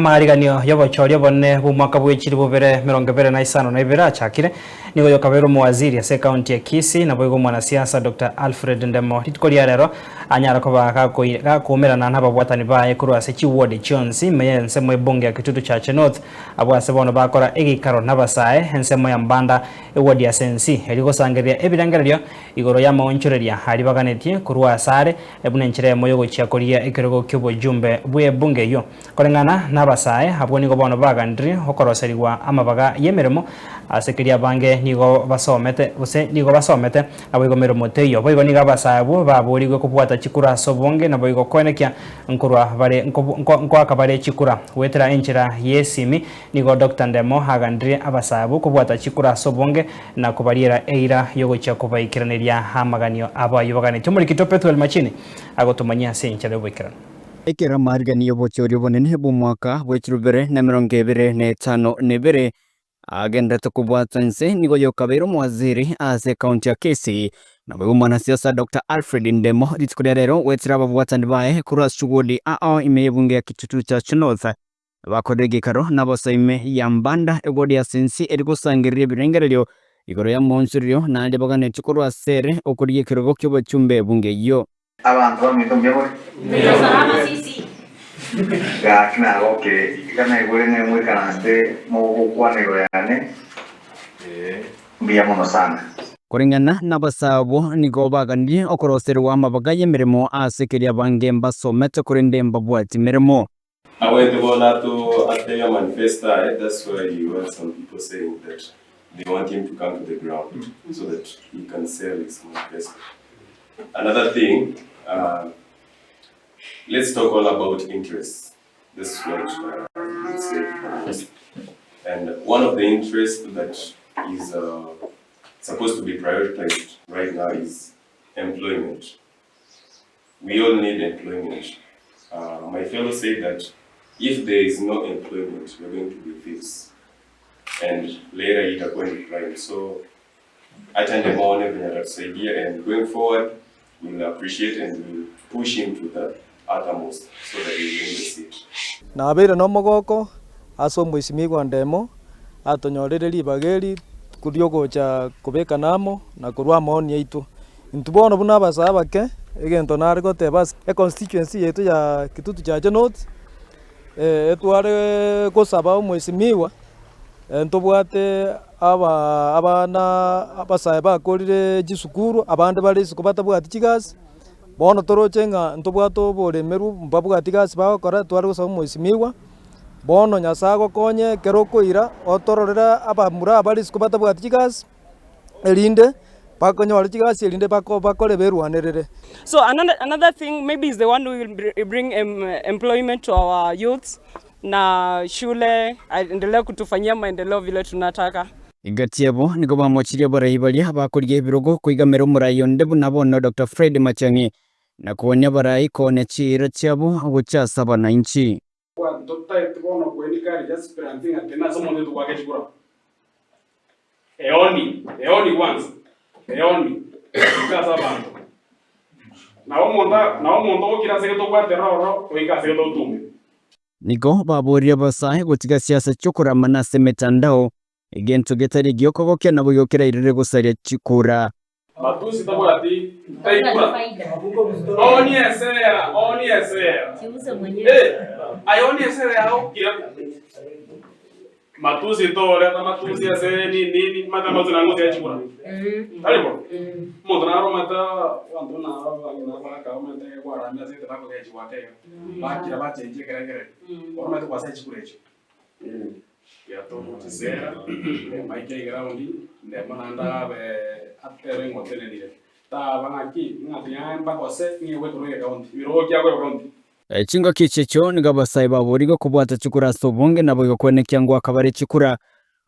Amaariganio y'obochori obonene bw'omwaka bwe chilifu bibere emerongo ebere na isano na ibere achakire, nigo yokabeire omowaziri ase ekaunti ya Kisii naboigo omwanasiasa Doctor Alfred Ndemo rituko ria rero anyare koba gakoumerana nababwatani baye korwa ase chiward chionsi ime y'ensemo ebunge ya Kitutu Chache North abwo ase bono bakora egeikaro nabasae ensemo ya Mbanda eward ya Sensi erio gosangereria ebirengererio igoro y'amaonchoreria aria baganetie korwa asare buna enchera eyemo y'ogochia korigia ekerogo ki'obochumbe bw'ebunge eyio. Koreng'ana nabasae, abwo nigo bono bagandirie okoroserigwa amabaga y'emeremo ase keria abange nigo basomete, gose nigo basomete, naboigo meremo teiyo. Boigo nigo abasae abwo baborigwe kobwata chikura ase obonge, naboigo koenekia nkorwa bare nkoaka bare chikura. Goetera enchera y'esimi, nigo Doctor Ndemo agandirie abasae abwo kobwata chikura ase obonge na kobariera eira y'ogochia kobaikeraneria amaganio abo ayio baganetie. Omorikito Pethuel Machini agotomanyia ase enchera y'oboikeranu. Ekero amaariganio y'obochori obonene bw'omwaka bwe chirubere na emerongo ebere na etano na ebere agendererete kobwatwa inse, nigo yokabeire omowaziri ase ekaunti ya Kisii, naboigo omwanasiasa Doctor Alfred Ndemo rituko ria rero goetera ababwatani baye korwa ase chigwodi ao ime y'ebunge ya Kitutu Church North. Bakorire egeikaro nabosa ime ya Mbanda egwodi ya Sensi eri gosangereria ebirengererio igoro y'amoonchorerio naende baganetie korwa ase ere okorigia ekerogo ki'obochumbe ebunge eyio. Abanto baminto mbuya more? Gaki nagokire, iga naigure ng'a moikaransete mogokwana igoro yane, mbuya mono sana. Koreng'ana nabasaa abwo nigo baganirie okoroserigwa amabaga y'emeremo ase keria abange mbasomete korende mbabwati meremo. Agwete bono ato atebia manifesto aye that's why you heard some people saying that they want him to come to the ground so that he can sell his manifesto. Another thing uh, let's talk all about interests. This is what uh, we say. And one of the interests that is uh, supposed to be prioritized right now is employment. We all need employment. Uh, my fellow said that if there is no employment, we're going to be thieves. And later itakuwa ni crime. So acha nimuone venye atatusaidia and going forward we'll appreciate and we'll push him to the uttermost so that he win the seat. Nabeire nomogoko ase omoisimigwa Ndemo atonyorire ribaga eri riogocha kobekana amo na korwa amaoni aito. Intwe bono buna abasae abake, egento nare goteba ase econstituency yaito ya Kitutu Chache North, etware gosaba omwesimigwa, ntobwate aba abana abasae bakorire chisukuru, abande bare isiko batabwati chigasi, bono toroche ng'a ntobwate oboremerwa mbabwati gasi bagokora, tware gosaba omwesimigwa, bono Nyasae agokonye ekero okoira otororere abamura abare isiko batabwati chigasi. erinde bakonyore chigasi erinde bakore berwanerere. So another, another thing maybe is the one who will bring em, employment to our youths na shule aendelee kutufanyia maendeleo vile tunataka. Egati yabo nigo bamochirie abarai baria bakorigia ebirogo koigamera omorai onde buna bono Doctor Fred Matiang'i na koonia abarai koonia chiira chiabo gochia ase abanainchi. Totaeti bono koencourage aspirants ng'a tena ase omonto oito goaka chikura. Eoni, eoni kwanza, eoni, goika ase abanto. Nabo omonto nabo omonto ogokira ase gete obwaterere ororo, oike ase gete otume. Nigo baboririe abasae gotiga siasa chi'okoramana ase emetandao, egento getari egi'okogokia naboigo kerairere gosaria chikura. Matusi tabwati taikura. Oni esera, oni esera. Eh, aye oni esera yao kira. Matusi toreta matusi ase nini nini, mate amatusi nang'o ase chikura. Tari bo? Omonto naro omanyete abanto buna aba abang'ina abagaka omanyete kwaramia ase egete bakogechigwa ake iga. Bakira bachenchia ekerengererio. Bono omanyete kwasee chikura echio. Yatogotisera, maike eground, ndemo naende abe atebe ng'a otenenire. Taba ng'aki, ng'a tiga mbagose ng'egwe korwa egecounty, ebirogo kiago ecounty. Chingaki echi echio nigo abasae baborigwe kobwata chikura ase obonge naboigo koenekia ngoaka bare chikura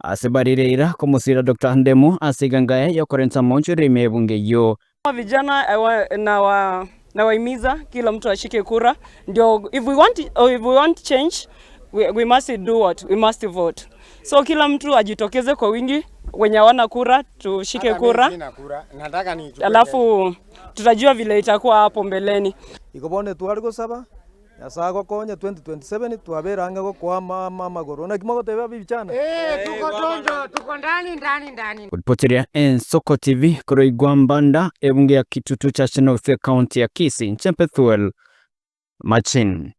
ase barire eira komosira Doctor Ndemo ase egangae yokorenta amaonchorero ime y'ebunge eyio. Vijana nawahimiza kila mtu ashike kura ndio if we want, if we want change we, we must do what we must vote so kila mtu ajitokeze kwa wingi wenye hawana kura tushike kura alafu tutajua vile itakuwa hapo mbeleni. Igo bono etware gosaba. Nyasae agokonye 2027 twabere ang'e gokoa amagoro. Naki mogoteba abichana? Eh, tuko chonjo, tuko ndani ndani ndani. Ripoteria Ensoko TV korwa Igwambanda, ebunge ya Kitutu Church North, ekaunti ya Kisii, Inche Bethuel Machin.